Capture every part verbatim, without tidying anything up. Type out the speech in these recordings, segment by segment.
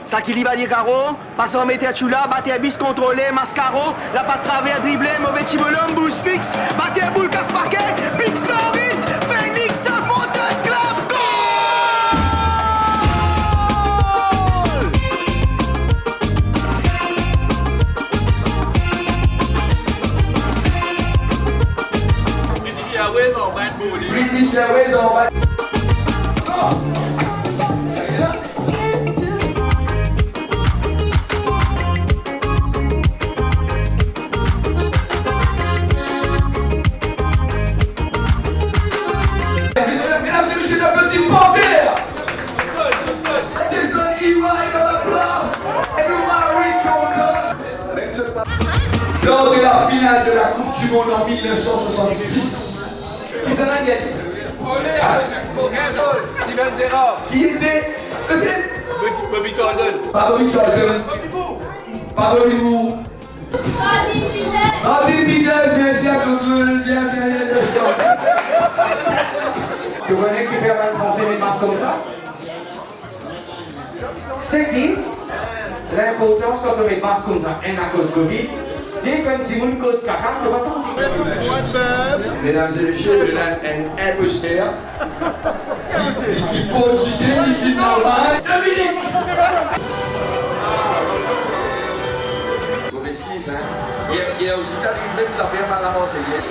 Sakili balie karo, pas ar meter Tchoula, bater bis kontrole, maskaro, lapat traver drible, move ti bolonm, bouz fix, bater boul kas pake, pik san rit, Fenix sa port esklav, gol! British Airways anba enn boarding. British Airways anba. Mesdames et messieurs, la petite panthère. Jason Ewright dans la place. Et nous, Marie Canton. Lors de la finale de la Coupe du Monde en mille neuf cent soixante-six, qui s'en a gagné ? Steven Gerrard. Qui était, que c'est ? Bobby Charlton. Pas Bobby Charlton. Pas Bobby Moore. Martin Peters, merci à Google. Bien, bien, bien, bien, je crois. Ou kone kifer bann Franse met mask koumsa? Seki linportans kan to met mask koumsa, enn akoz Covid, de kan dimoun koz kaka, to pa santi. Mesdames et messieurs, le Lane enn inposter. Li, li ti port dide, li vinn normal. Deux minutes. Move siy, hein. Yer, yer osi, ti ariv mem zafer, mal avanse yer.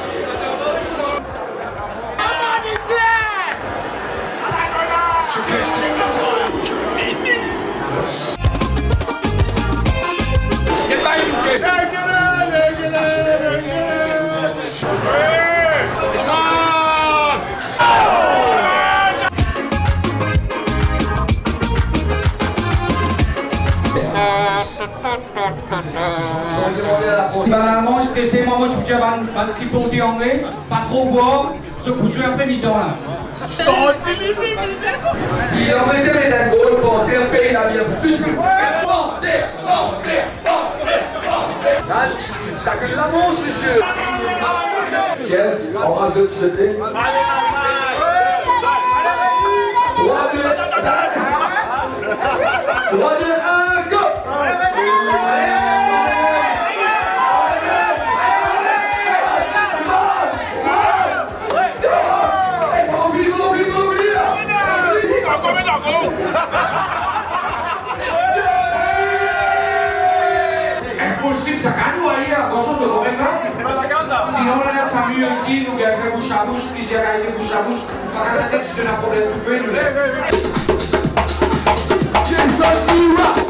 Bann Alman strese, mwa, mo ti pou dir bann, bann siporter angle, pa tro bwar, zot pou zwe apre mitan la. Santi li, li, li. Si Langleter met enn gol, Panter pey labia pou tou. Panter, Panter, Panter, Panter. Al, takil lamons, misie. Cheers, anraz zot, silvouple. Trwa, de, trwa, de, enn, go! Inposib, sa kapav nou aye, garson, to konpran sa? Sinon, nou ena Sami osi, nou gagn fer bouche à bouche, ki dir gagn bouche à bouche. Sa kapav sa tet, si to ena problem toufe, nou. Jason Ewright.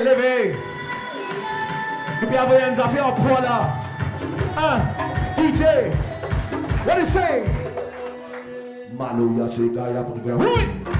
Leve. Nou pe avoy enn zafer an pwa la. Hein? D J, what you say? Maloya, se gaya pou gaya. Wi!